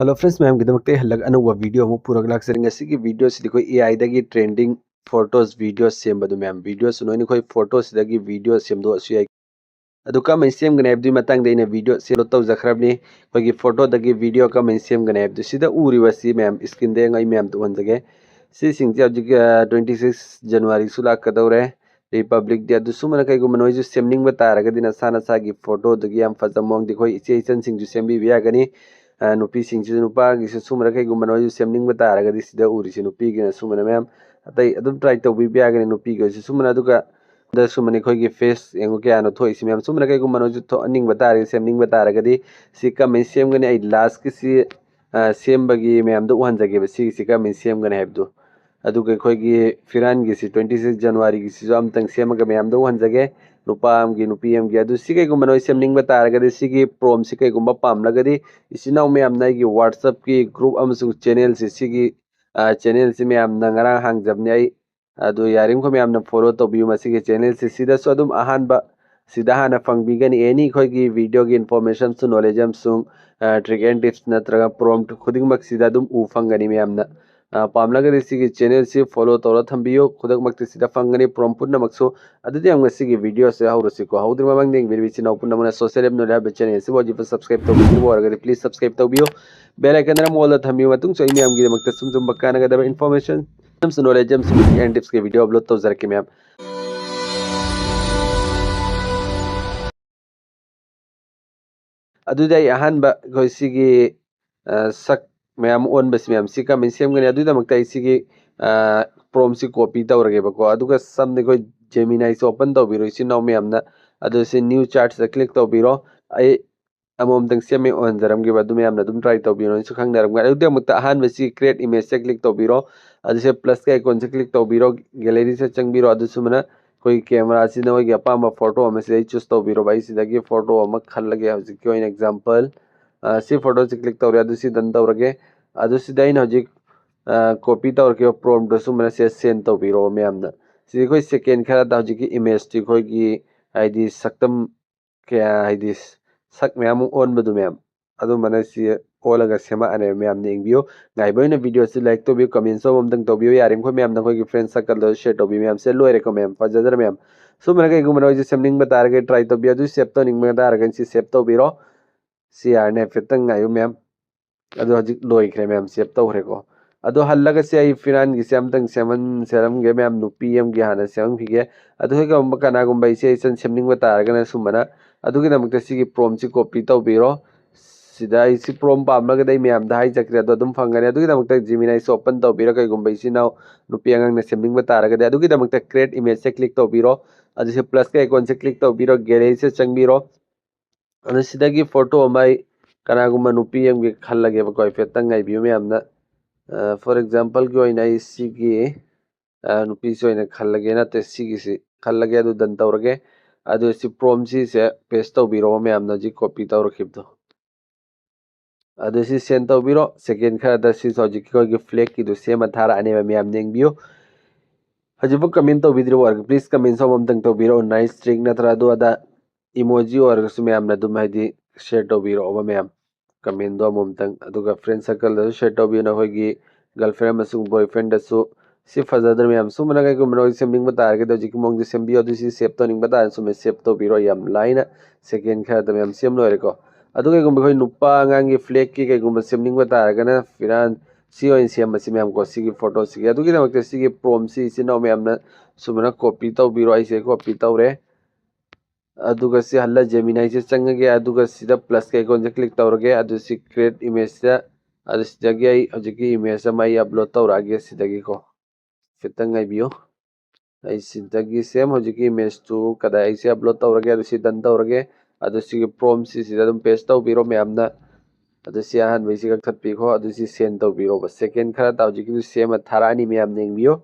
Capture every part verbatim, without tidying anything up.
Hello friends, ꯃꯌꯥꯝꯒꯤꯗꯃꯛꯇ ꯑꯩ ꯍꯜꯂꯛ ꯑꯅꯧꯕ video ꯑꯃ ꯄꯨꯔꯒ ꯂꯥꯛꯆꯔꯦ꯫ ꯉꯁꯤꯒꯤ video ꯁꯤꯗꯤ ꯑꯩꯈꯣꯏ A I ꯗꯒꯤ trending photos video ꯁꯦꯝꯕꯗꯨ ꯃꯌꯥꯝ, video ꯁꯤ ꯅꯣꯏꯅ ꯑꯩꯈꯣꯏ photo ꯁꯤꯗꯒꯤ video ꯁꯦꯝꯗꯣꯛꯑꯁꯨ ꯌꯥꯏ꯫ ꯑꯗꯨ ꯀꯃꯥꯏꯅ ꯁꯦꯝꯒꯅꯤ ꯍꯥꯏꯕꯗꯨꯒꯤ ꯃꯇꯥꯡꯗ ꯑꯩꯅ video ꯁꯦꯝ ꯇꯧꯖꯈ꯭ꯔꯕꯅꯤ꯫ ꯑꯩꯈꯣꯏꯒꯤ photo ꯗꯒꯤ video ꯀꯃꯥꯏꯅ ꯁꯦꯝꯒꯅꯤ ꯍꯥꯏꯕꯗꯨ ꯁꯤꯗ ꯎꯔꯤꯕ ꯁꯤ ꯃꯌꯥꯝ screen ꯗ ꯌꯦꯡꯉ ꯑꯩ ꯃꯌꯥꯝꯗ ꯎꯍꯟꯖꯒꯦ꯫ ꯁꯤꯁꯤꯡꯁꯦ ꯍꯧꯖꯤꯛ, ꯑ, twenty six January ꯁꯨ ꯂꯥꯛꯀꯗꯧꯔꯦ꯫ Republic Day ꯑꯗꯨ ꯁꯨꯃꯥꯏꯅ ꯀꯩꯒꯨꯝꯕ ꯅꯣꯏꯁꯨ ꯁꯦꯝꯅꯤꯡꯕ ꯇꯥꯔꯒꯗꯤ ꯅꯁꯥ ꯅꯁꯥꯒꯤ photo ꯗꯒꯤ ꯌꯥꯝ ꯐꯖꯕ ꯃꯑꯣꯡꯗ ꯑꯩꯈꯣꯏ ꯏꯆꯦ ꯏꯆꯟꯁꯤꯡꯁꯨ ꯁꯦꯝꯕꯤꯕ ꯌꯥꯒꯅꯤ꯫ ꯑ, ꯅꯨꯄꯤꯁꯤꯡꯁꯤꯁꯨ ꯅꯨꯄꯥꯒꯤꯁꯨ ꯁꯨꯃꯥꯏꯅ ꯀꯩꯒꯨꯝꯕ ꯅꯣꯏꯁꯨ ꯁꯦꯝꯅꯤꯡꯕ ꯇꯥꯔꯒꯗꯤ ꯁꯤꯗ ꯎꯔꯤꯁꯤ ꯅꯨꯄꯤꯒꯤꯅ ꯁꯨꯃꯥꯏꯅ ꯃꯌꯥꯝ ꯑꯇꯩ ꯑꯗꯨꯝ try ꯇꯧꯕꯤꯕ ꯌꯥꯒꯅꯤ ꯅꯨꯄꯤꯒꯤ ꯑꯣꯏꯔꯁꯨ ꯁꯨꯃꯥꯏꯅ꯫ ꯑꯗꯨꯒ ꯗ ꯁꯨꯃꯥꯏꯅ ꯑꯩꯈꯣꯏꯒꯤ face ꯌꯦꯡꯉꯨ ꯀꯌꯥꯅꯣ ꯊꯣꯛꯏꯁꯤ ꯃꯌꯥꯝ꯫ ꯁꯨꯃꯥꯏꯅ ꯀꯩꯒꯨꯝꯕ ꯅꯣꯏꯁꯨ ꯊꯣꯛꯍꯟꯅꯤꯡꯕ ꯇꯥꯔꯒꯗꯤ ꯁꯦꯝꯅꯤꯡꯕ ꯇꯥꯔꯒꯗꯤ ꯁꯤ ꯀꯃꯥꯏꯅ ꯁꯦꯝꯒꯅꯤ ꯑꯩ last ꯀꯤ ꯁꯤ, ꯑ, ꯁꯦꯝꯕꯒꯤ ꯃꯌꯥꯝꯗꯣ ꯎꯍꯟꯖꯒꯦꯕ ꯁꯤꯒꯤꯁꯤ ꯀꯃꯥꯏꯅ ꯁꯦꯝꯒꯅꯤ ꯍꯥꯏꯕꯗꯨ꯫ ꯑꯗꯨꯒ ꯑꯩꯈꯣꯏꯒꯤ ꯐꯤꯔꯥꯟꯒꯤꯁꯤ twenty six January ꯒꯤꯁꯤꯁꯨ ꯑꯝꯇꯪ ꯁꯦꯝꯃꯒ ꯃꯌꯥꯝꯗ ꯎꯍꯟꯖꯒꯦ꯫ ꯅꯨꯄꯥ ꯑꯃꯒꯤ ꯅꯨꯄꯤ ꯑꯃꯒꯤ ꯑꯗꯨ ꯁꯤ ꯀꯩꯒꯨꯝꯕ ꯅꯣꯏ ꯁꯦꯝꯅꯤꯡꯕ ꯇꯥꯔꯒꯗꯤ ꯁꯤꯒꯤ prompt ꯁꯤ ꯀꯩꯒꯨꯝꯕ ꯄꯥꯝꯂꯒꯗꯤ ꯏꯆꯤꯟ ꯏꯅꯥꯎ ꯃꯌꯥꯝꯅ ꯑꯩꯒꯤ WhatsApp ꯀꯤ group ꯑꯃꯁꯨꯡ channel ꯁꯤ ꯁꯤꯒꯤ, ꯑ, channel ꯁꯤ ꯃꯌꯥꯝꯅ ꯉꯔꯥꯡ ꯍꯥꯡꯖꯕꯅꯤ ꯑꯩ꯫ ꯑꯗꯨ ꯌꯥꯔꯤꯃꯈꯩ ꯃꯌꯥꯝꯅ follow ꯇꯧꯕꯤꯌꯨ ꯃꯁꯤꯒꯤ channel ꯁꯤ꯫ ꯁꯤꯗꯁꯨ ꯑꯗꯨꯝ ꯑꯍꯥꯟꯕ ꯁꯤꯗ ꯍꯥꯟꯅ ꯐꯪꯕꯤꯒꯅꯤ any ꯑꯩꯈꯣꯏꯒꯤ video ꯒꯤ information ꯁꯨ, knowledge ꯑꯃꯁꯨꯡ, ꯑ, trick and tips ꯅꯠꯇ꯭ꯔꯒ prompt ꯈꯨꯗꯤꯡꯃꯛ ꯁꯤꯗ ꯑꯗꯨꯝ ꯎ ꯐꯪꯒꯅꯤ ꯃꯌꯥꯝꯅ꯫ ꯑ, ꯄꯥꯝꯂꯒꯗꯤ ꯁꯤꯒꯤ channel ꯁꯤ follow ꯇꯧꯔ ꯊꯝꯕꯤꯌꯨ꯫ ꯈꯨꯗꯛꯃꯛꯇ ꯁꯤꯗ ꯐꯪꯒꯅꯤ prompt ꯄꯨꯝꯅꯃꯛꯁꯨ꯫ ꯑꯗꯨꯗꯤ ꯌꯥꯝ ꯉꯁꯤꯒꯤ video ꯁꯦ ꯍꯧꯔꯁꯤꯀꯣ꯫ ꯍꯧꯗ꯭ꯔꯤꯕ ꯃꯃꯥꯡꯗ ꯌꯦꯡꯕꯤꯔꯤꯕ ꯏꯆꯤꯟ ꯏꯅꯥꯎ ꯄꯨꯝꯅꯃꯛꯅ Social App Knowledge ꯍꯥꯏꯕ channel ꯑꯁꯤꯕꯨ ꯍꯧꯖꯤꯛꯐꯥꯎ subscribe ꯇꯧꯕꯤꯗ꯭ꯔꯤꯕ ꯑꯣꯏꯔꯒꯗꯤ please subscribe ꯇꯧꯕꯤꯌꯨ꯫ Bell icon ꯗ all ꯗ ꯊꯝꯕꯤꯕ ꯃꯇꯨꯡꯁꯨ ꯑꯩ ꯃꯌꯥꯝꯒꯤꯗꯃꯛꯇ ꯁꯨꯝ ꯁꯨꯝꯕ ꯀꯥꯟꯅꯒꯗꯕ information ꯑꯃꯁꯨꯡ knowledge ꯑꯃꯁꯨꯡ and tips ꯀꯤ video upload ꯇꯧꯖꯔꯛꯀꯦ ꯃꯌꯥꯝ꯫ ꯑꯗꯨꯗꯤ ꯑꯩ ꯑꯍꯥꯟꯕ ꯑꯩꯈꯣꯏ ꯁꯤꯒꯤ, ꯑ, ꯁꯛ ꯃꯌꯥꯝ ꯑꯣꯟꯕꯁꯤ ꯃꯌꯥꯝ ꯁꯤ ꯀꯃꯥꯏꯅ ꯁꯦꯝꯒꯅꯤ? ꯑꯗꯨꯒꯤꯗꯃꯛꯇ ꯑꯩ ꯁꯤꯒꯤ, ꯑ, prompt ꯁꯤ copy ꯇꯧꯔꯒꯦꯕꯀꯣ꯫ ꯑꯗꯨꯒ ꯁꯝꯅ ꯑꯩꯈꯣꯏ Gemini ꯁꯤ open ꯇꯧꯕꯤꯔꯣ ꯏꯆꯤꯟ ꯏꯅꯥꯎ ꯃꯌꯥꯝꯅ꯫ ꯑꯗꯨ ꯁꯤ new chart ꯁꯤꯗ click ꯇꯧꯕꯤꯔꯣ꯫ ꯑꯩ ꯑꯃꯃꯝꯇꯪ ꯁꯦꯝꯃꯦ ꯑꯣꯟꯖꯔꯝꯒꯦꯕ꯫ ꯑꯗꯨ ꯃꯌꯥꯝꯅ ꯑꯗꯨꯝ try ꯇꯧꯕꯤꯔꯣ꯫ ꯑꯩꯁꯨ ꯈꯪꯅꯔꯝꯒꯅꯤ꯫ ꯑꯗꯨꯒꯤꯗꯃꯛꯇ ꯑꯍꯥꯟꯕꯁꯤ create image ꯁꯦ click ꯇꯧꯕꯤꯔꯣ꯫ ꯑꯗꯨꯁꯦ plus ꯀꯤ icon ꯁꯦ click ꯇꯧꯕꯤꯔꯣ꯫ Gallery ꯁꯦ ꯆꯪꯕꯤꯔꯣ꯫ ꯑꯗꯨ ꯁꯨꯃꯥꯏꯅ ꯑꯩꯈꯣꯏꯒꯤ camera ꯁꯤꯗ ꯅꯣꯏꯒꯤ ꯑꯄꯥꯝꯕ photo ꯑꯃ ꯁꯤꯗꯩ choose ꯇꯧꯕꯤꯔꯣꯕ꯫ ꯑꯩ ꯁꯤꯗꯒꯤ photo ꯑꯃ ꯈꯜꯂꯒꯦ ꯍꯧꯖꯤꯛꯀꯤ ꯑꯣꯏꯅ example꯫ ꯑ, ꯁꯤ photo ꯁꯤ click ꯇꯧꯔꯦ꯫ ꯑꯗꯨ ꯁꯤ done ꯇꯧꯔꯒꯦ꯫ ꯑꯗꯨ ꯁꯤꯗ ꯑꯩꯅ ꯍꯧꯖꯤꯛ, ꯑ, copy ꯇꯧꯔꯛꯈꯤꯕ prompt ꯇꯨ ꯁꯨꯃꯥꯏꯅ ꯁꯤꯗ send ꯇꯧꯕꯤꯔꯣꯕ ꯃꯌꯥꯝꯗ꯫ ꯁꯤꯗꯤ ꯑꯩꯈꯣꯏ second ꯈꯔꯗ ꯍꯧꯖꯤꯛꯀꯤ image ꯇꯤ ꯑꯩꯈꯣꯏꯒꯤ ꯍꯥꯏꯗꯤ ꯁꯛꯇꯝ ꯀꯌꯥ ꯍꯥꯏꯗꯤ ꯁꯛ ꯃꯌꯥꯝ ꯑꯃ ꯑꯣꯟꯕꯗꯨ ꯃꯌꯥꯝ ꯑꯗꯨꯝꯕꯅ ꯁꯤ ꯑꯣꯜꯂꯒ ꯁꯦꯝꯃꯛꯑꯅꯦꯕ꯫ ꯃꯌꯥꯝꯅ ꯌꯦꯡꯕꯤꯌꯨ꯫ ꯉꯥꯏꯕ ꯑꯣꯏꯅ video ꯑꯁꯤ like ꯇꯧꯕꯤꯌꯨ, comment ꯑꯃ ꯑꯃꯇꯪ ꯇꯧꯕꯤꯌꯨ꯫ ꯌꯥꯔꯤꯃꯈꯣꯏ ꯃꯌꯥꯝ ꯅꯈꯣꯏꯒꯤ friend circle ꯗ share ꯇꯧꯕꯤꯌꯨ꯫ ꯃꯌꯥꯝꯁꯦ ꯂꯣꯏꯔꯦꯀꯣ ꯃꯌꯥꯝ, ꯐꯖꯗ꯭ꯔꯥ ꯃꯌꯥꯝ? ꯁꯨꯝꯕꯅ ꯀꯩꯒꯨꯝꯕ ꯅꯈꯣꯏꯁꯦ ꯁꯦꯝꯅꯤꯡꯕ ꯇꯥꯔꯒꯗꯤ try ꯇꯧꯕꯤꯌꯨ꯫ ꯑꯗꯨ save ꯇꯧꯅꯤꯡꯕ ꯇꯥꯔꯒꯗꯤ ꯁꯤ save ꯇꯧꯕꯤꯔꯣ꯫ ꯁꯤ ꯌꯥꯔꯅꯤ, ꯍꯥꯏꯐꯦꯠꯇꯪ ꯉꯥꯏꯌꯨ ꯃꯌꯥꯝ꯫ ꯑꯗꯣ ꯍꯧꯖꯤꯛ ꯂꯣꯏꯈ꯭ꯔꯦ ꯃꯌꯥꯝ, save ꯇꯧꯈ꯭ꯔꯦꯀꯣ꯫ ꯑꯗꯣ ꯍꯜꯂꯒ ꯁꯤ ꯑꯩ ꯐꯤꯔꯥꯟꯒꯤꯁꯦ ꯑꯝꯇꯪ ꯁꯦꯝꯍꯟ-, ꯁꯦꯝꯍꯟꯒꯦ ꯃꯌꯥꯝ, ꯅꯨꯄꯤ ꯑꯃꯒꯤ ꯍꯥꯟꯅ ꯁꯦꯝꯍꯟꯈꯤꯒꯦ꯫ ꯑꯗꯨꯒ ꯀꯅꯥꯒꯨꯝꯕ ꯑꯩꯁꯦ ꯑꯩ ꯁꯦꯝꯅꯤꯡꯕ ꯇꯥꯔꯒꯅ ꯁꯨꯝꯕꯅ, ꯑꯗꯨꯒꯤꯗꯃꯛꯇ ꯁꯤꯒꯤ prompt ꯁꯤ copy ꯇꯧꯕꯤꯔꯣ꯫ ꯁꯤꯗ ꯑꯩ ꯁꯤ prompt ꯄꯥꯝꯂꯒꯗꯤ ꯑꯩ ꯃꯌꯥꯝꯗ ꯍꯥꯏꯖꯈ꯭ꯔꯦ, ꯑꯗꯣ ꯑꯗꯨꯝ ꯐꯪꯒꯅꯤ꯫ ꯑꯗꯨꯒꯤꯗꯃꯛꯇ Gemini ꯁꯤ open ꯇꯧꯕꯤꯔꯣ, ꯀꯩꯒꯨꯝꯕ ꯏꯆꯤꯟ ꯏꯅꯥꯎ ꯅꯨꯄꯤ ꯑꯉꯥꯡꯅ ꯁꯦꯝꯅꯤꯡꯕ ꯇꯥꯔꯒꯗꯤ꯫ ꯑꯗꯨꯒꯤꯗꯃꯛꯇ create image ꯁꯦ click ꯇꯧꯕꯤꯔꯣ꯫ ꯑꯗꯨꯁꯨ plus ꯀꯤ icon ꯁꯦ click ꯇꯧꯕꯤꯔꯣ, gallery ꯁꯦ ꯆꯪꯕꯤꯔꯣ꯫ ꯑꯗꯨ ꯁꯤꯗꯒꯤ photo ꯑꯃ ꯑꯩ ꯀꯅꯥꯒꯨꯝꯕ ꯅꯨꯄꯤ ꯑꯃꯒꯤ ꯈꯜꯂꯒꯦꯕꯀꯣ, ꯍꯥꯏꯐꯦꯠꯇꯪ ꯉꯥꯏꯕꯤꯌꯨ ꯃꯌꯥꯝꯅ꯫ ꯑ, for example ꯒꯤ ꯑꯣꯏꯅ ꯑꯩ ꯁꯤꯒꯤ, ꯑ, ꯅꯨꯄꯤꯁꯤ ꯑꯣꯏꯅ ꯈꯜꯂꯒꯦ, ꯅꯠꯇꯦ, ꯁꯤꯒꯤꯁꯤ ꯈꯜꯂꯒꯦ, ꯑꯗꯨ done ꯇꯧꯔꯒꯦ꯫ ꯑꯗꯨ ꯁꯤ prompt ꯁꯤꯁꯦ paste ꯇꯧꯕꯤꯔꯣ ꯃꯌꯥꯝꯅ ꯍꯧꯖꯤꯛ copy ꯇꯧꯔꯛꯈꯤꯕꯗꯣ꯫ ꯑꯗꯨ ꯁꯤ send ꯇꯧꯕꯤꯔꯣ꯫ Second ꯈꯔꯗ ꯁꯤꯁꯨ ꯍꯧꯖꯤꯛꯀꯤ ꯑꯩꯈꯣꯏꯒꯤ flag ꯀꯤꯗꯨ ꯁꯦꯝꯃ ꯊꯥꯔꯛꯑꯅꯦꯕ, ꯃꯌꯥꯝ ꯌꯦꯡꯕꯤꯌꯨ꯫ ꯍꯧꯖꯤꯛꯐꯥꯎ comment ꯇꯧꯕꯤꯗ꯭ꯔꯤꯕ ꯑꯣꯏꯔꯒ please comment ꯁꯣꯝ ꯑꯝꯇꯪ ꯇꯧꯕꯤꯔꯣ꯫ Nice trick ꯅꯠꯇ꯭ꯔꯥ ꯑꯗꯨ ꯑꯗꯥ emoji ꯑꯣꯏꯔꯒꯁꯨ ꯃꯌꯥꯝꯅ ꯑꯗꯨꯝ ꯍꯥꯏꯗꯤ share ꯇꯧꯕꯤꯔꯛꯑꯣꯕ ꯃꯌꯥꯝ, comment ꯗꯣ ꯑꯃꯃꯝꯇꯪ꯫ ꯑꯗꯨꯒ friend circle ꯗꯁꯨ share ꯇꯧꯕꯤꯌꯨ, ꯅꯈꯣꯏꯒꯤ girlfriend ꯑꯃꯁꯨꯡ boyfriend ꯗꯁꯨ꯫ ꯁꯤ ꯐꯖꯗ꯭ꯔꯥ ꯃꯌꯥꯝ? ꯁꯨꯝꯕꯅ ꯀꯩꯒꯨꯝꯕ ꯅꯈꯣꯏ ꯁꯦꯝꯅꯤꯡꯕ ꯇꯥꯔꯒꯗꯤ ꯍꯧꯖꯤꯛꯀꯤ ꯃꯑꯣꯡꯗ ꯁꯦꯝꯕꯤꯌꯨ꯫ ꯑꯗꯨ ꯁꯤ save ꯇꯧꯅꯤꯡꯕ ꯇꯥꯔꯒꯗꯤ ꯁꯨꯝꯕ save ꯇꯧꯕꯤꯔꯣ꯫ ꯌꯥꯝ ꯂꯥꯏꯅ, second ꯈꯔꯗ ꯃꯌꯥꯝ ꯁꯦꯝ ꯂꯣꯏꯔꯦꯀꯣ꯫ ꯑꯗꯨ ꯀꯩꯒꯨꯝꯕ ꯑꯩꯈꯣꯏ ꯅꯨꯄꯥ ꯑꯉꯥꯡꯒꯤ flag ꯀꯤ ꯀꯩꯒꯨꯝꯕ ꯁꯦꯝꯅꯤꯡꯕ ꯇꯥꯔꯒꯅ ꯐꯤꯔꯥꯟ ꯁꯤ ꯑꯣꯏꯅ ꯁꯦꯝꯕꯁꯤ ꯃꯌꯥꯝ ꯀꯣ, ꯁꯤꯒꯤ photo ꯁꯤꯒꯤ꯫ ꯑꯗꯨꯒꯤꯗꯃꯛꯇ ꯁꯤꯒꯤ prompt ꯁꯤ ꯏꯆꯤꯟ ꯏꯅꯥꯎ ꯃꯌꯥꯝꯅ ꯁꯨꯃꯥꯏꯅ copy ꯇꯧꯕꯤꯔꯣ꯫ ꯑꯩꯁꯦ copy ꯇꯧꯔꯦ꯫ ꯑꯗꯨꯒ ꯁꯤ ꯍꯜꯂ Gemini ꯁꯦ ꯆꯪꯉꯒꯦ꯫ ꯑꯗꯨꯒ ꯁꯤꯗ plus ꯀꯤ icon ꯁꯦ click ꯇꯧꯔꯒꯦ꯫ ꯑꯗꯨ ꯁꯤ create image ꯁꯤꯗ, ꯑꯗꯨ ꯁꯤꯗꯒꯤ ꯑꯩ ꯍꯧꯖꯤꯛꯀꯤ image ꯑꯃ ꯑꯩ upload ꯇꯧꯔꯛꯑꯒꯦ ꯁꯤꯗꯒꯤꯀꯣ꯫ ꯈꯤꯇꯪ ꯉꯥꯏꯕꯤꯌꯨ꯫ ꯑꯩ ꯁꯤꯗꯒꯤ same ꯍꯧꯖꯤꯛꯀꯤ image ꯇꯨ ꯀꯗꯥꯏ ꯑꯩꯁꯦ upload ꯇꯧꯔꯒꯦ, ꯑꯗꯨ ꯁꯤ done ꯇꯧꯔꯒꯦ꯫ ꯑꯗꯨ ꯁꯤꯒꯤ prompt ꯁꯤ ꯁꯤꯗ ꯑꯗꯨꯝ paste ꯇꯧꯕꯤꯔꯣ ꯃꯌꯥꯝꯅ꯫ ꯑꯗꯨ ꯁꯤ ꯑꯍꯥꯟꯕꯩꯁꯤ ꯀꯛꯊꯠꯄꯤꯈꯣ꯫ ꯑꯗꯨ ꯁꯤ send ꯇꯧꯕꯤꯔꯣꯕ꯫ Second ꯈꯔ ꯇꯥ ꯍꯧꯖꯤꯛꯀꯤꯗꯨ ꯁꯦꯝꯃ ꯊꯥꯔꯛꯑꯅꯤ ꯃꯌꯥꯝꯅ ꯌꯦꯡꯕꯤꯌꯨ꯫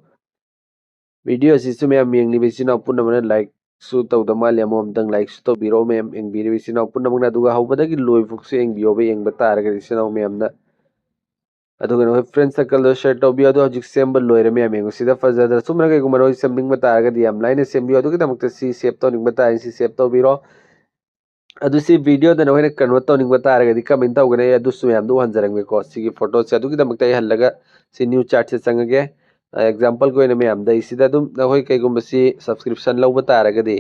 Video ꯑꯁꯤꯁꯨ ꯃꯌꯥꯝ ꯌꯦꯡꯂꯤꯕ ꯏꯆꯤꯟ ꯏꯅꯥꯎ ꯄꯨꯝꯅꯃꯛꯅ like ꯁꯨ ꯇꯧꯗ ꯃꯥꯜꯂꯦ꯫ ꯑꯃꯃꯝꯇꯪ like ꯁꯨ ꯇꯧꯕꯤꯔꯣ ꯃꯌꯥꯝ ꯌꯦꯡꯕꯤꯔꯤꯕ ꯏꯆꯤꯟ ꯏꯅꯥꯎ ꯄꯨꯝꯅꯃꯛꯅ꯫ ꯑꯗꯨꯒ ꯍꯧꯕꯗꯒꯤ ꯂꯣꯏꯕ ꯐꯥꯎꯁꯨ ꯌꯦꯡꯕꯤꯌꯣꯕ, ꯌꯦꯡꯕ ꯇꯥꯔꯒꯗꯤ ꯏꯆꯤꯟ ꯏꯅꯥꯎ ꯃꯌꯥꯝꯅ꯫ ꯑꯗꯨꯒ ꯅꯈꯣꯏ friend circle ꯗ share ꯇꯧꯕꯤꯌꯨ꯫ ꯑꯗꯣ ꯍꯧꯖꯤꯛ ꯁꯦꯝꯕ ꯂꯣꯏꯔꯦ ꯃꯌꯥꯝ ꯌꯦꯡꯉꯨ꯫ ꯁꯤꯗ ꯐꯖꯗ꯭ꯔꯥ? ꯁꯨꯝꯕꯅ ꯀꯩꯒꯨꯝꯕ ꯅꯈꯣꯏ ꯁꯦꯝꯅꯤꯡꯕ ꯇꯥꯔꯒꯗꯤ ꯌꯥꯝ ꯂꯥꯏꯅ ꯁꯦꯝꯕꯤꯌꯨ꯫ ꯑꯗꯨꯒꯤꯗꯃꯛꯇ ꯁꯤ save ꯇꯧꯅꯤꯡꯕ ꯇꯥꯔꯒꯗꯤ ꯁꯤ save ꯇꯧꯕꯤꯔꯣ꯫ ꯑꯗꯨ ꯁꯤ ꯚꯤꯗꯤꯑꯣꯗ ꯅꯈꯣꯏꯅ ꯀꯟꯚꯔꯠ ꯇꯧꯅꯤꯡꯕ ꯇꯥꯔꯒꯗꯤ ꯀꯃꯦꯟ ꯇꯧꯒꯅꯤ, ꯑꯩ ꯑꯗꯨꯁꯨ ꯃꯌꯥꯝꯗꯣ ꯎꯍꯟꯖꯔꯝꯒꯦꯀꯣ꯫ ꯁꯤꯒꯤ ꯐꯣꯇꯣꯁꯦ ꯑꯗꯨꯒꯤꯗꯃꯛꯇ ꯑꯩ ꯍꯜꯂꯒ ꯁꯤ ꯅ꯭ꯌꯨ ꯆꯥꯠꯁꯦ ꯆꯪꯉꯒꯦ꯫ ꯑꯦꯛꯖꯥꯝꯄꯜꯒꯤ ꯑꯣꯏꯅ ꯃꯌꯥꯝꯗ ꯑꯩ ꯁꯤꯗ ꯑꯗꯨꯝ ꯅꯈꯣꯏ ꯀꯩꯒꯨꯝꯕ ꯁꯤ ꯁꯕꯁꯀ꯭ꯔꯤꯞꯁꯟ ꯂꯧꯕ ꯇꯥꯔꯒꯗꯤ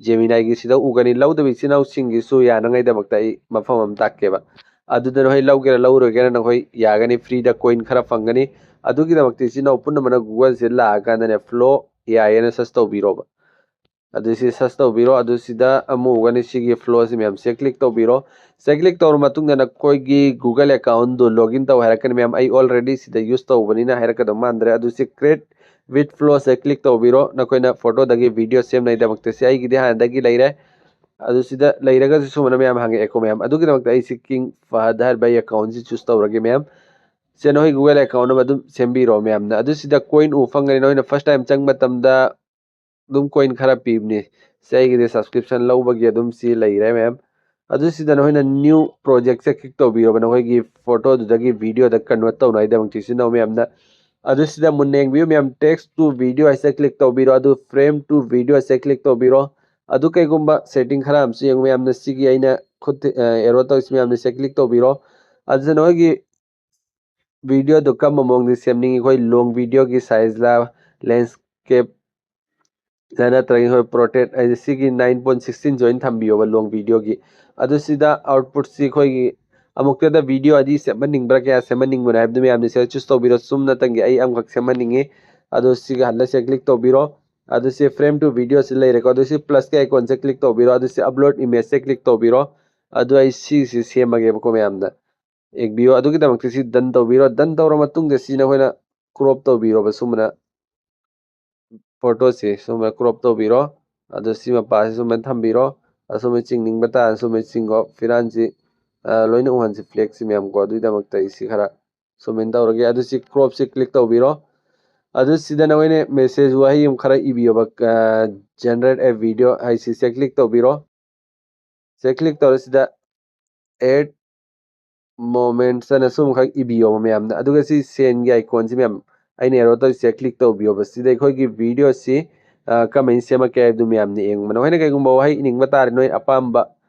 ꯖꯦꯃꯤꯅꯥꯏꯒꯤ ꯁꯤꯗ ꯎꯒꯅꯤ꯫ ꯂꯧꯗꯕ ꯏꯆꯤꯟ ꯏꯅꯥꯎꯁꯤꯡꯒꯤꯁꯨ ꯌꯥꯅꯉꯥꯏꯗꯃꯛꯇ ꯑꯩ ꯃꯐꯝ ꯑꯃ ꯇꯥꯛꯀꯦꯕ꯫ ꯑꯗꯨꯗ ꯅꯈꯣꯏ ꯂꯧꯒꯦꯔꯥ ꯂꯧꯔꯣꯏꯒꯦꯔꯥ ꯅꯈꯣꯏ ꯌꯥꯒꯅꯤ, ꯐ꯭ꯔꯤꯗ ꯀꯣꯏꯟ ꯈꯔ ꯐꯪꯒꯅꯤ꯫ ꯑꯗꯨꯒꯤꯗꯃꯛꯇ ꯏꯆꯤꯟ ꯏꯅꯥꯎ ꯄꯨꯝꯅꯃꯛꯅ ꯒꯨꯒꯜꯁꯤꯗ ꯂꯥꯛꯑꯀꯥꯟꯗꯅꯦ ꯐ꯭ꯂꯣ ꯑꯦ ꯑꯥꯏ ꯑꯅ ꯁꯔꯁ ꯇꯧꯕꯤꯔꯣꯕ꯫ ꯑꯗꯨ ꯁꯤ ꯁꯔꯁ ꯇꯧꯕꯤꯔꯣ꯫ ꯑꯗꯨ ꯁꯤꯗ ꯑꯃꯨꯛ ꯎꯒꯅꯤ ꯁꯤꯒꯤ ꯐ꯭ꯂꯣꯁꯤ ꯃꯌꯥꯝꯁꯦ ꯀ꯭ꯂꯤꯛ ꯇꯧꯕꯤꯔꯣ꯫ ꯁꯦ ꯀ꯭ꯂꯤꯛ ꯇꯧꯔ ꯃꯇꯨꯡꯗ ꯅꯈꯣꯏꯒꯤ ꯒꯨꯒꯜ ꯑꯦꯀꯥꯎꯟꯗꯨ ꯂꯣꯒꯏꯟ ꯇꯧ ꯍꯥꯏꯔꯛꯀꯅꯤ ꯃꯌꯥꯝ꯫ ꯑꯩ ꯑꯣꯜꯔꯦꯗꯤ ꯁꯤꯗ ꯌꯨꯁ ꯇꯧꯕꯅꯤꯅ ꯍꯥꯏꯔꯛꯀꯗꯧ ꯃꯥꯟꯗ꯭ꯔꯦ꯫ ꯑꯗꯨ ꯁꯤ ꯀ꯭ꯔꯤꯌꯦꯠ ꯋꯤꯠ ꯐ꯭ꯂꯣꯁꯦ ꯀ꯭ꯂꯤꯛ ꯇꯧꯕꯤꯔꯣ꯫ ꯅꯈꯣꯏꯅ ꯐꯣꯇꯣꯗꯒꯤ ꯚꯤꯗꯤꯑꯣ ꯁꯦꯝꯅꯕꯒꯤꯗꯃꯛꯇ ꯁꯤ ꯑꯩꯒꯤꯗꯤ ꯍꯥꯟꯅꯗꯒꯤ ꯂꯩꯔꯦ꯫ ꯑꯗꯨ ꯁꯤꯗ ꯂꯩꯔꯒꯁꯨ ꯁꯨꯃꯥꯏꯅ ꯃꯌꯥꯝ ꯍꯪꯉꯛꯑꯦꯀꯣ ꯃꯌꯥꯝ꯫ ꯑꯗꯨꯒꯤꯗꯃꯛꯇ ꯑꯩ ꯁꯤ ꯀꯤꯡ ꯐꯍꯗ ꯍꯥꯏꯔꯤꯕ ꯑꯩ ꯑꯦꯀꯥꯎꯟꯁꯤ ꯆꯨꯁ ꯇꯧꯔꯒꯦ ꯃꯌꯥꯝ꯫ ꯁꯦ ꯅꯈꯣꯏ ꯒꯨꯒꯜ ꯑꯦꯀꯥꯎꯟ ꯑꯃ ꯑꯗꯨꯝ ꯁꯦꯝꯕꯤꯔꯣ ꯃꯌꯥꯝꯅ꯫ ꯑꯗꯨ ꯁꯤꯗ ꯀꯣꯏꯟ ꯎ ꯐꯪꯒꯅꯤ꯫ ꯅꯈꯣꯏꯅ ꯐꯥꯔꯁ ꯇꯥꯏꯝ ꯆꯪꯕ ꯃꯇꯝꯗ ꯑꯗꯨꯝ ꯀꯣꯏꯟ ꯈꯔ ꯄꯤꯕꯅꯤ꯫ ꯁꯤ ꯑꯩꯒꯤꯗꯤ ꯁꯕꯁꯀ꯭ꯔꯤꯞꯁꯟ ꯂꯧꯕꯒꯤ ꯑꯗꯨꯝ ꯁꯤ ꯂꯩꯔꯦ ꯃꯌꯥꯝ꯫ ꯑꯗꯨ ꯁꯤꯗ ꯅꯈꯣꯏꯅ ꯅ꯭ꯌꯨ ꯄ꯭ꯔꯣꯖꯦꯛꯁꯦ ꯀ꯭ꯂꯤꯛ ꯇꯧꯕꯤꯔꯣꯕ, ꯅꯈꯣꯏꯒꯤ ꯐꯣꯇꯣꯗꯨꯗꯒꯤ ꯚꯤꯗꯤꯑꯣꯗ ꯀꯟꯚꯔꯠ ꯇꯧꯅꯉꯥꯏꯗꯃꯛꯇ ꯏꯆꯤꯟ ꯏꯅꯥꯎ ꯃꯌꯥꯝꯅ꯫ ꯑꯗꯨ ꯁꯤꯗ ꯃꯨꯟꯅ ꯌꯦꯡꯕꯤꯌꯨ ꯃꯌꯥꯝ, ꯇꯦꯛꯁ ꯇꯨ ꯚꯤꯗꯤꯑꯣ ꯍꯥꯏꯁꯦ ꯀ꯭ꯂꯤꯛ ꯇꯧꯕꯤꯔꯣ꯫ ꯑꯗꯨ ꯐ꯭ꯔꯦꯝ ꯇꯨ ꯚꯤꯗꯤꯑꯣ ꯍꯥꯏꯁꯦ ꯀ꯭ꯂꯤꯛ ꯇꯧꯕꯤꯔꯣ꯫ ꯑꯗꯨ ꯀꯩꯒꯨꯝꯕ ꯁꯦꯇꯤꯡ ꯈꯔ ꯑꯃꯁꯨ ꯌꯦꯡꯉꯨ ꯃꯌꯥꯝꯅ, ꯁꯤꯒꯤ ꯑꯩꯅ ꯈꯨꯠ ꯑꯦꯔꯣ ꯇꯧꯔꯤꯁꯤ ꯃꯌꯥꯝꯅ ꯁꯦ ꯀ꯭ꯂꯤꯛ ꯇꯧꯕꯤꯔꯣ꯫ ꯑꯗꯨꯗ ꯅꯈꯣꯏꯒꯤ ꯚꯤꯗꯤꯑꯣꯗꯨ ꯀꯔꯝꯕ ꯃꯑꯣꯡꯗ ꯁꯦꯝꯅꯤꯡꯉꯤ? ꯑꯩꯈꯣꯏ ꯂꯣꯡ ꯚꯤꯗꯤꯑꯣꯒꯤ ꯁꯥꯏꯖꯂ, ꯂꯦꯟꯁꯀꯦꯞ ꯅꯠꯇ꯭ꯔꯒ ꯑꯩꯈꯣꯏ ꯄꯣꯔꯇ꯭ꯔꯦꯠ ꯍꯥꯏꯗꯤ ꯁꯤꯒꯤ ꯅꯥꯏꯟ ꯄꯣꯏꯟ ꯁꯤꯛꯁꯇꯤꯟꯁꯦ ꯑꯣꯏꯅ ꯊꯝꯕꯤꯌꯣꯕ ꯂꯣꯡ ꯚꯤꯗꯤꯑꯣꯒꯤ꯫ ꯑꯗꯨ ꯁꯤꯗ ꯑꯥꯎꯠꯄꯨꯠꯁꯤ ꯑꯩꯈꯣꯏꯒꯤ ꯑꯃꯨꯛꯇꯗ ꯚꯤꯗꯤꯑꯣ ꯑꯅꯤ ꯁꯦꯝꯍꯟꯅꯤꯡꯕ꯭ꯔꯥ, ꯀꯌꯥ ꯁꯦꯝꯍꯟꯅꯤꯡꯕꯅꯣ ꯍꯥꯏꯕꯗꯨ ꯃꯌꯥꯝꯅ ꯁꯤꯗ ꯆꯨꯁ ꯇꯧꯕꯤꯔꯣ꯫ ꯆꯨꯝꯅꯇꯪꯒꯤ ꯑꯩ ꯑꯃꯈꯛ ꯁꯦꯝꯍꯟꯅꯤꯡꯉꯤ꯫ ꯑꯗꯣ ꯁꯤꯒ ꯍꯜꯂꯁꯦ ꯀ꯭ꯂꯤꯛ ꯇꯧꯕꯤꯔꯣ꯫ ꯑꯗꯨ ꯁꯤ ꯐ꯭ꯔꯦꯝ ꯇꯨ ꯚꯤꯗꯤꯑꯣꯁꯤ ꯂꯩꯔꯦꯀꯣ꯫ ꯑꯗꯨ ꯁꯤ ꯄ꯭ꯂꯁꯀꯤ ꯑꯥꯏꯀꯣꯟꯁꯦ ꯀ꯭ꯂꯤꯛ ꯇꯧꯕꯤꯔꯣ꯫ ꯑꯗꯨ ꯁꯤ ꯑꯞꯂꯣꯗ ꯏꯃꯦꯖꯁꯦ ꯀ꯭ꯂꯤꯛ ꯇꯧꯕꯤꯔꯣ꯫ ꯑꯗꯨ ꯑꯩ ꯁꯤꯁꯤ ꯁꯦꯝꯃꯒꯦꯕꯀꯣ ꯃꯌꯥꯝꯗ꯫ ꯌꯦꯡꯕꯤꯌꯨ꯫ ꯑꯗꯨꯒꯤꯗꯃꯛꯇ ꯁꯤ ꯗꯟ ꯇꯧꯕꯤꯔꯣ꯫ ꯗꯟ ꯇꯧꯔ ꯃꯇꯨꯡꯗ ꯁꯤ ꯅꯈꯣꯏꯅ ꯀ꯭ꯔꯣꯞ ꯇꯧꯕꯤꯔꯣꯕ ꯁꯨꯃꯥꯏꯅ꯫ ꯐꯣꯇꯣꯁꯤ ꯁꯨꯃꯥꯏꯅ ꯀ꯭ꯔꯣꯞ ꯇꯧꯕꯤꯔꯣ꯫ ꯑꯗꯣ ꯁꯤ ꯃꯄꯥꯁꯤ ꯁꯨꯃꯥꯏꯅ ꯊꯝꯕꯤꯔꯣ꯫ ꯑꯁꯨꯝꯕ ꯆꯤꯡꯅꯤꯡꯕ ꯇꯥꯔ ꯁꯨꯃꯥꯏꯅ ꯆꯤꯡꯉꯣ꯫ ꯐꯤꯔꯥꯟꯁꯤ, ꯑ, ꯂꯣꯏꯅ ꯎꯍꯟꯁꯤ ꯐ꯭ꯂꯦꯛꯁꯤ ꯃꯌꯥꯝꯀꯣ꯫ ꯑꯗꯨꯒꯤꯗꯃꯛꯇ ꯑꯩ ꯁꯤ ꯈꯔ ꯁꯨꯃꯥꯏꯅ ꯇꯧꯔꯒꯦ꯫ ꯑꯗꯨ ꯁꯤ ꯀ꯭ꯔꯣꯞꯁꯤ ꯀ꯭ꯂꯤꯛ ꯇꯧꯕꯤꯔꯣ꯫ ꯑꯗꯨ ꯁꯤꯗ ꯅꯈꯣꯏꯅ ꯃꯦꯁꯦꯖ ꯋꯥꯍꯩ ꯑꯃ ꯈꯔ ꯏꯕꯤꯌꯣꯕ, ꯑ, "Generate a video" ꯍꯥꯏꯁꯤꯁꯦ ꯀ꯭ꯂꯤꯛ ꯇꯧꯕꯤꯔꯣ꯫ ꯁꯦ ꯀ꯭ꯂꯤꯛ ꯇꯧꯔ ꯁꯤꯗ "Add moments" ꯑꯅ ꯁꯨꯝꯈꯛ ꯏꯕꯤꯌꯣꯕ ꯃꯌꯥꯝꯅ꯫ ꯑꯗꯨꯒ ꯁꯤ ꯁꯦꯟꯒꯤ ꯑꯥꯏꯀꯣꯟꯁꯤ ꯃꯌꯥꯝ ꯑꯩꯅ ꯑꯦꯔꯣ ꯇꯧꯔꯤꯁꯦ ꯀ꯭ꯂꯤꯛ ꯇꯧꯕꯤꯌꯣꯕ꯫ ꯁꯤꯗ ꯑꯩꯈꯣꯏꯒꯤ ꯚꯤꯗꯤꯑꯣꯁꯤ, ꯑ, ꯀꯃꯥꯏꯅ ꯁꯦꯝꯃꯛꯀꯦ ꯍꯥꯏꯕꯗꯨ ꯃꯌꯥꯝꯅ ꯌꯦꯡꯕ꯫ ꯅꯈꯣꯏꯅ ꯀꯩꯒꯨꯝꯕ ꯋꯥꯍꯩ ꯏꯅꯤꯡꯕ ꯇꯥꯔꯗꯤ ꯅꯣꯏ ꯑꯄꯥꯝꯕ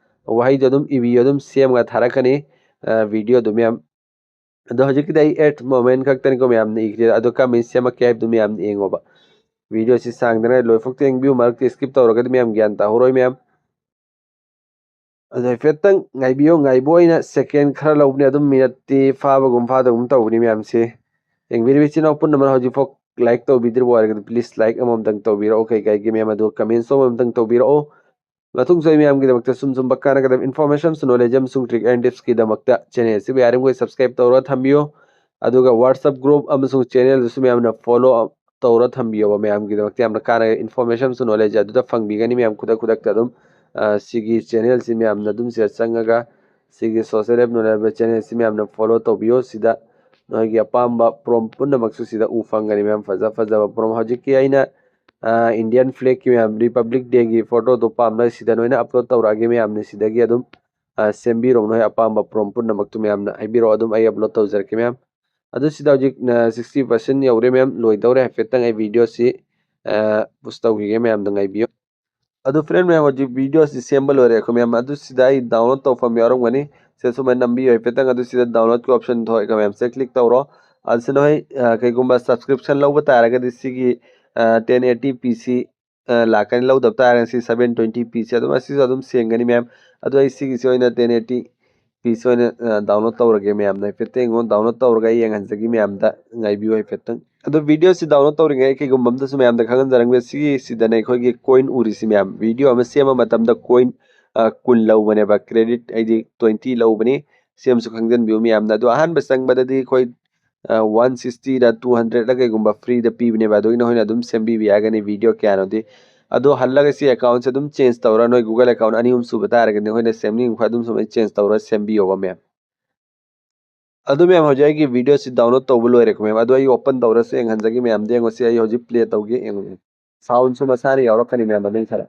ꯋꯥꯍꯩꯗꯣ ꯑꯗꯨꯝ ꯏꯕꯤꯌꯣ, ꯑꯗꯨꯝ ꯁꯦꯝꯃꯒ ꯊꯥꯔꯛꯀꯅꯤ ꯚꯤꯗꯤꯑꯣꯗꯣ ꯃꯌꯥꯝ꯫ ꯑꯗꯣ ꯍꯧꯖꯤꯛꯀꯤꯗꯤ ꯑꯩ ꯑꯩꯠ ꯃꯣꯃꯦꯟ ꯈꯛꯇꯅꯤꯀꯣ ꯃꯌꯥꯝꯅ ꯏꯈ꯭ꯔꯤꯗꯣ, ꯑꯗꯣ ꯀꯃꯥꯏꯅ ꯁꯦꯝꯃꯛꯀꯦ ꯍꯥꯏꯕꯗꯨ ꯃꯌꯥꯝꯅ ꯌꯦꯡꯉꯣꯕ꯫ ꯚꯤꯗꯤꯑꯣꯁꯤ ꯁꯥꯡꯗꯅ ꯂꯣꯏꯐꯥꯎꯇ ꯌꯦꯡꯕꯤꯌꯨ, ꯃꯔꯛꯇ ꯁ꯭ꯀꯤꯞ ꯇꯧꯔꯒꯗꯤ ꯃꯌꯥꯝ ꯒ꯭ꯌꯥꯟ ꯇꯥꯍꯧꯔꯣꯏ ꯃꯌꯥꯝ꯫ ꯑꯗꯣ ꯍꯥꯏꯐꯦꯠꯇꯪ ꯉꯥꯏꯕꯤꯌꯣ, ꯉꯥꯏꯕ ꯑꯣꯏꯅ ꯁꯦꯀꯦꯟ ꯈꯔ ꯂꯧꯕꯅꯦ, ꯑꯗꯨꯝ ꯃꯤꯅꯠꯇꯤ ꯐꯥꯕꯒꯨꯝ ꯐꯥꯗꯒꯨꯝ ꯇꯧꯕꯅꯤ ꯃꯌꯥꯝꯁꯦ꯫ ꯌꯦꯡꯕꯤꯔꯤꯕ ꯏꯆꯤꯟ ꯏꯅꯥꯎ ꯄꯨꯝꯅꯃꯛ ꯍꯧꯖꯤꯛꯐꯥꯎ ꯂꯥꯏꯛ ꯇꯧꯕꯤꯗ꯭ꯔꯤꯕ ꯑꯣꯏꯔꯒꯗꯤ ꯄ꯭ꯂꯤꯁ ꯂꯥꯏꯛ ꯑꯃꯃꯝꯇꯪ ꯇꯧꯕꯤꯔꯛꯑꯣ, ꯀꯩ ꯀꯥꯏꯒꯦ ꯃꯌꯥꯝ, ꯑꯗꯨꯒ ꯀꯃꯦꯟꯁꯨ ꯑꯃꯃꯝꯇꯪ ꯇꯧꯕꯤꯔꯛꯑꯣ꯫ ꯃꯇꯨꯡꯁꯨ ꯑꯩ ꯃꯌꯥꯝꯒꯤꯗꯃꯛꯇ ꯁꯨꯝ ꯁꯨꯝ ꯀꯥꯟꯅꯒꯗꯕ ꯏꯟꯐꯣꯔꯃꯦꯁꯟꯁꯨ ꯅꯣꯂꯦꯖ ꯑꯃꯁꯨꯡ ꯇ꯭ꯔꯤꯛ ꯑꯦꯟ ꯇꯤꯞꯁꯀꯤꯗꯃꯛꯇ ꯆꯦꯅꯦꯜꯁꯤꯕꯨ ꯌꯥꯔꯤꯃꯈꯩ ꯁꯕꯁꯀ꯭ꯔꯥꯏꯕ ꯇꯧꯔꯒ ꯊꯝꯕꯤꯌꯨ꯫ ꯑꯗꯨꯒ WhatsApp ꯒ꯭ꯔꯨꯞ ꯑꯃꯁꯨꯡ ꯆꯦꯅꯦꯜꯗꯨꯁꯨ ꯃꯌꯥꯝꯅ ꯐꯣꯂꯣ ꯇꯧꯔ ꯊꯝꯕꯤꯌꯣꯕ, ꯃꯌꯥꯝꯒꯤꯗꯃꯛꯇ ꯌꯥꯝꯅ ꯀꯥꯟꯅꯒ ꯏꯟꯐꯣꯔꯃꯦꯁꯟꯁꯨ ꯅꯣꯂꯦꯖ ꯑꯗꯨꯗ ꯐꯪꯕꯤꯒꯅꯤ ꯃꯌꯥꯝ ꯈꯨꯗꯛ ꯈꯨꯗꯛꯇ ꯑꯗꯨꯝ꯫ ꯑ, ꯁꯤꯒꯤ ꯆꯦꯅꯦꯜꯁꯤ ꯃꯌꯥꯝꯅ ꯑꯗꯨꯝ ꯁꯤꯗ ꯆꯪꯉꯒ ꯁꯤꯒꯤ ꯁꯣꯁꯦꯜ ꯑꯦꯞ ꯅꯣꯂꯦꯖ ꯆꯦꯅꯦꯜꯁꯤ ꯃꯌꯥꯝꯅ ꯐꯣꯂꯣ ꯇꯧꯕꯤꯌꯣ꯫ ꯁꯤꯗ ꯅꯣꯏꯒꯤ ꯑꯄꯥꯝꯕ ꯄ꯭ꯔꯣꯝ ꯄꯨꯝꯅꯃꯛꯁꯨ ꯁꯤꯗ ꯎ ꯐꯪꯒꯅꯤ ꯃꯌꯥꯝ, ꯐꯖ ꯐꯖꯕ ꯄ꯭ꯔꯣꯝ꯫ ꯍꯧꯖꯤꯛꯀꯤ ꯑꯩꯅ, ꯑ, ꯏꯟꯗꯤꯌꯥꯟ ꯐ꯭ꯂꯦꯒꯀꯤ ꯃꯌꯥꯝ, ꯔꯤꯄꯕ꯭ꯂꯤꯛ ꯗꯦꯒꯤ ꯐꯣꯇꯣꯗꯣ ꯄꯥꯝꯅ ꯁꯤꯗ ꯅꯣꯏꯅ ꯑꯞꯂꯣꯗ ꯇꯧꯔꯛꯑꯒꯦ ꯃꯌꯥꯝꯅ ꯁꯤꯗꯒꯤ ꯑꯗꯨꯝ, ꯑ, ꯁꯦꯝꯕꯤꯔꯣ ꯅꯣꯏ ꯑꯄꯥꯝꯕ ꯄ꯭ꯔꯣꯝ ꯄꯨꯝꯅꯃꯛꯇꯨ ꯃꯌꯥꯝꯅ ꯍꯥꯏꯕꯤꯔꯛꯑꯣ, ꯑꯗꯨꯝ ꯑꯩ ꯑꯞꯂꯣꯗ ꯇꯧꯖꯔꯛꯀꯦ ꯃꯌꯥꯝ꯫ ꯑꯗꯨ ꯁꯤꯗ ꯍꯧꯖꯤꯛ, ꯑ, ꯁꯤꯛꯁꯇꯤ ꯄꯥꯔꯁꯦꯟ ꯌꯧꯔꯦ ꯃꯌꯥꯝ, ꯂꯣꯏꯗꯧꯔꯦ꯫ ꯍꯥꯏꯐꯦꯠꯇꯪ ꯑꯩ ꯚꯤꯗꯤꯑꯣꯁꯤ, ꯑ, ꯄꯨꯁ ꯇꯧꯈꯤꯒꯦ ꯃꯌꯥꯝꯗ ꯉꯥꯏꯕꯤꯌꯨ꯫ ꯑꯗꯨ ꯐ꯭ꯔꯦꯟ ꯃꯌꯥꯝ, ꯍꯧꯖꯤꯛ ꯚꯤꯗꯤꯑꯣꯁꯤ ꯁꯦꯝꯕ ꯂꯣꯏꯔꯦ ꯑꯩꯈꯣꯏ ꯃꯌꯥꯝ꯫ ꯑꯗꯨ ꯁꯤꯗ ꯑꯩ ꯗꯥꯎꯟꯂꯣꯗ ꯇꯧꯐꯝ ꯌꯥꯎꯔꯝꯒꯅꯤ, ꯁꯤꯗ ꯁꯨꯃꯥꯏꯅ ꯅꯝꯕꯤꯌꯨ ꯍꯥꯏꯐꯦꯠꯇꯪ꯫ ꯑꯗꯨ ꯁꯤꯗ ꯗꯥꯎꯟꯂꯣꯗꯀꯤ ꯑꯣꯞꯁꯟ ꯊꯣꯛꯑꯦꯀꯣ ꯃꯌꯥꯝ, ꯁꯤꯗ ꯀ꯭ꯂꯤꯛ ꯇꯧꯔꯣ꯫ ꯑꯁꯤꯅ ꯍꯣꯏ, ꯑ, ꯀꯩꯒꯨꯝꯕ ꯁꯕꯁꯀ꯭ꯔꯤꯞꯁꯟ ꯂꯧꯕ ꯇꯥꯔꯒꯗꯤ ꯁꯤꯒꯤ, ꯑ, ꯇꯦꯟ ꯑꯦꯠꯇꯤ ꯄꯤ ꯁꯤ, ꯑ, ꯂꯥꯛꯀꯅꯤ꯫ ꯂꯧꯗꯕ ꯇꯥꯔꯒꯗꯤ ꯁꯤ ꯁꯚꯦꯟ ꯇ꯭ꯋꯦꯟꯇꯤ ꯄꯤ ꯁꯤ ꯑꯗꯨꯝ, ꯑꯁꯤꯁꯨ ꯑꯗꯨꯝ ꯁꯦꯡꯒꯅꯤ ꯃꯌꯥꯝ꯫ ꯑꯗꯣ ꯑꯩ ꯁꯤꯒꯤꯁꯤ ꯑꯣꯏꯅ ꯇꯦꯟ ꯑꯦꯠꯇꯤ ꯄꯤ ꯁꯤ ꯑꯣꯏꯅ, ꯑ, ꯗꯥꯎꯟꯂꯣꯗ ꯇꯧꯔꯒꯦ ꯃꯌꯥꯝꯅ꯫ ꯍꯥꯏꯐꯦꯠꯇꯪ ꯌꯦꯡꯉꯣ, ꯗꯥꯎꯟꯂꯣꯗ ꯇꯧꯔꯒ ꯑꯩ ꯌꯦꯡꯍꯟꯖꯒꯦ ꯃꯌꯥꯝꯗ, ꯉꯥꯏꯕꯤꯌꯨ ꯍꯥꯏꯐꯦꯠꯇꯪ꯫ ꯑꯗꯣ ꯚꯤꯗꯤꯑꯣꯁꯤ ꯗꯥꯎꯟꯂꯣꯗ ꯇꯧꯔꯤꯉꯩ ꯀꯩꯒꯨꯝꯕ ꯑꯝꯗꯁꯨ ꯃꯌꯥꯝꯗ ꯈꯪꯍꯟꯖꯔꯝꯒꯦ, ꯁꯤꯒꯤꯁꯤꯗꯅꯦ ꯑꯩꯈꯣꯏꯒꯤ ꯀꯣꯏꯟ ꯎꯔꯤꯁꯤ ꯃꯌꯥꯝ, ꯚꯤꯗꯤꯑꯣ ꯑꯃ ꯁꯦꯝꯕ ꯃꯇꯝꯗ ꯀꯣꯏꯟ, ꯑ, ꯀꯨꯟ ꯂꯧꯕꯅꯦꯕ, ꯀ꯭ꯔꯦꯗꯤꯠ ꯑꯩꯗꯤ ꯇ꯭ꯋꯦꯟꯇꯤ ꯂꯧꯕꯅꯤ꯫ ꯁꯤ ꯑꯃꯁꯨ ꯈꯪꯖꯟꯕꯤꯌꯨ ꯃꯌꯥꯝꯅ꯫ ꯑꯗꯣ ꯑꯍꯥꯟꯕ ꯆꯪꯕꯗꯗꯤ ꯑꯩꯈꯣꯏ, ꯑ, ꯋꯥꯟ ꯁꯤꯛꯁꯇꯤꯔ ꯇꯨ ꯍꯟꯗ꯭ꯔꯦꯗꯂ ꯀꯩꯒꯨꯝꯕ ꯐ꯭ꯔꯤꯗ ꯄꯤꯕꯅꯦꯕ, ꯑꯗꯨꯒꯤ ꯅꯈꯣꯏꯅ ꯑꯗꯨꯝ ꯁꯦꯝꯕꯤꯕ ꯌꯥꯒꯅꯤ ꯚꯤꯗꯤꯑꯣ ꯀꯌꯥꯅꯣꯗꯤ꯫ ꯑꯗꯣ ꯍꯜꯂꯒ ꯁꯤ ꯑꯦꯀꯥꯎꯟꯁꯦ ꯑꯗꯨꯝ ꯆꯦꯟꯖ ꯇꯧꯔ, ꯅꯣꯏ ꯒꯨꯒꯜ ꯑꯦꯀꯥꯎꯟ ꯑꯅꯤ ꯑꯍꯨꯝ ꯁꯨꯕ ꯇꯥꯔꯒꯗꯤ ꯅꯈꯣꯏꯅ ꯁꯦꯝꯅꯤꯡꯕ ꯑꯗꯨꯝ ꯁꯨꯃꯥꯏꯅ ꯆꯦꯟꯖ ꯇꯧꯔ ꯁꯦꯝꯕꯤꯌꯣꯕ ꯃꯌꯥꯝ꯫ ꯑꯗꯨ ꯃꯌꯥꯝ, ꯍꯧꯖꯤꯛ ꯑꯩꯒꯤ ꯚꯤꯗꯤꯑꯣꯁꯤ ꯗꯥꯎꯟꯂꯣꯗ ꯇꯧꯕ ꯂꯣꯏꯔꯦꯀꯣ ꯃꯌꯥꯝ꯫ ꯑꯗꯣ ꯑꯩ ꯑꯣꯄꯟ ꯇꯧꯔꯁꯨ ꯌꯦꯡꯍꯟꯖꯒꯦ ꯃꯌꯥꯝꯗ꯫ ꯌꯦꯡꯉꯣ, ꯁꯤ ꯑꯩ ꯍꯧꯖꯤꯛ ꯄ꯭ꯂꯦ ꯇꯧꯒꯦ, ꯌꯦꯡꯉꯣ꯫ ꯁꯥꯎꯟꯁꯨ ꯃꯁꯥꯅ ꯌꯥꯎꯔꯛꯀꯅꯤ ꯃꯌꯥꯝ ꯃꯅꯨꯡ ꯈꯔ꯫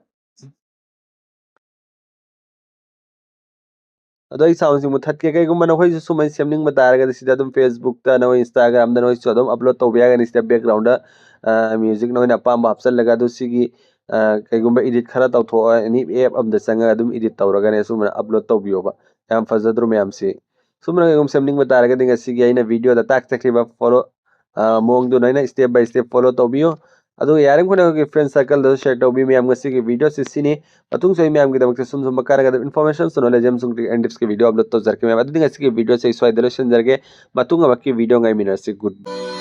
ꯑꯗꯣ ꯑꯩ ꯁꯥꯎꯟꯁꯤ ꯃꯨꯊꯠꯀꯦ꯫ ꯀꯩꯒꯨꯝꯕ ꯅꯈꯣꯏꯁꯨ ꯁꯨꯃꯥꯏꯅ ꯁꯦꯝꯅꯤꯡꯕ ꯇꯥꯔꯒꯗꯤ ꯁꯤꯗ ꯑꯗꯨꯝ ꯐꯦꯁꯕꯨꯛꯇ, ꯅꯈꯣꯏ ꯏꯟꯁꯇꯥꯒ꯭ꯔꯥꯝꯗ ꯅꯈꯣꯏꯁꯨ ꯑꯗꯨꯝ ꯑꯞꯂꯣꯗ ꯇꯧꯕ ꯌꯥꯒꯅꯤ꯫ ꯁꯤꯗ ꯕꯦꯛꯒ꯭ꯔꯥꯎꯟꯗ, ꯑ, ꯃ꯭ꯌꯨꯖꯤꯛ ꯅꯈꯣꯏꯅ ꯑꯄꯥꯝꯕ ꯍꯥꯞꯆꯜꯂꯒ꯫ ꯑꯗꯨ ꯁꯤꯒꯤ, ꯀꯩꯒꯨꯝꯕ edit ꯈꯔ ꯇꯧꯊꯣꯛꯑꯣ, any app ꯑꯝꯗ ꯆꯪꯉꯒ ꯑꯗꯨꯝ edit ꯇꯧꯔꯒꯅꯦ ꯁꯨꯝꯕꯅ upload ꯇꯧꯕꯤꯌꯣꯕ꯫ ꯌꯥꯝ ꯐꯖꯗ꯭ꯔꯣ ꯃꯌꯥꯝꯁꯤ? ꯁꯨꯝꯕꯅ ꯀꯩꯒꯨꯝꯕ ꯁꯦꯝꯅꯤꯡꯕ ꯇꯥꯔꯒꯗꯤ ꯉꯁꯤꯒꯤ ꯑꯩꯅ videoꯗ ꯇꯥꯛꯆꯈꯤꯕ follow ꯃꯑꯣꯡꯗꯨꯅ ꯑꯩꯅ step by step follow ꯇꯧꯕꯤꯌꯨ꯫ ꯑꯗꯨꯒ ꯌꯥꯔꯤꯃꯈꯩ ꯑꯩꯈꯣꯏꯒꯤ friend circleꯗꯁꯨ share ꯇꯧꯕꯤꯌꯨ꯫ ꯃꯌꯥꯝ ꯉꯁꯤꯒꯤ videoꯁꯤ ꯁꯤꯅꯤ꯫ ꯃꯇꯨꯡꯁꯨ ꯑꯩ ꯃꯌꯥꯝꯒꯤꯗꯃꯛꯇ ꯁꯨꯝ ꯁꯨꯝꯕ ꯀꯥꯟꯅꯒꯗꯕ information knowledge ꯑꯃꯁꯨꯡ tips and tricks video upload ꯇꯧꯖꯔꯛꯀꯦ ꯃꯌꯥꯝ꯫ ꯑꯗꯨꯗꯤ ꯉꯁꯤꯒꯤ videoꯁꯦ ꯑꯩ ꯁ꯭ꯋꯥꯏꯗ ꯂꯣꯏꯁꯤꯟꯖꯔꯒꯦ꯫ ꯃꯇꯨꯡ ꯑꯃꯛꯀꯤ video ꯉꯥꯏꯃꯤꯟꯅꯔꯁꯤ꯫ Good bye꯫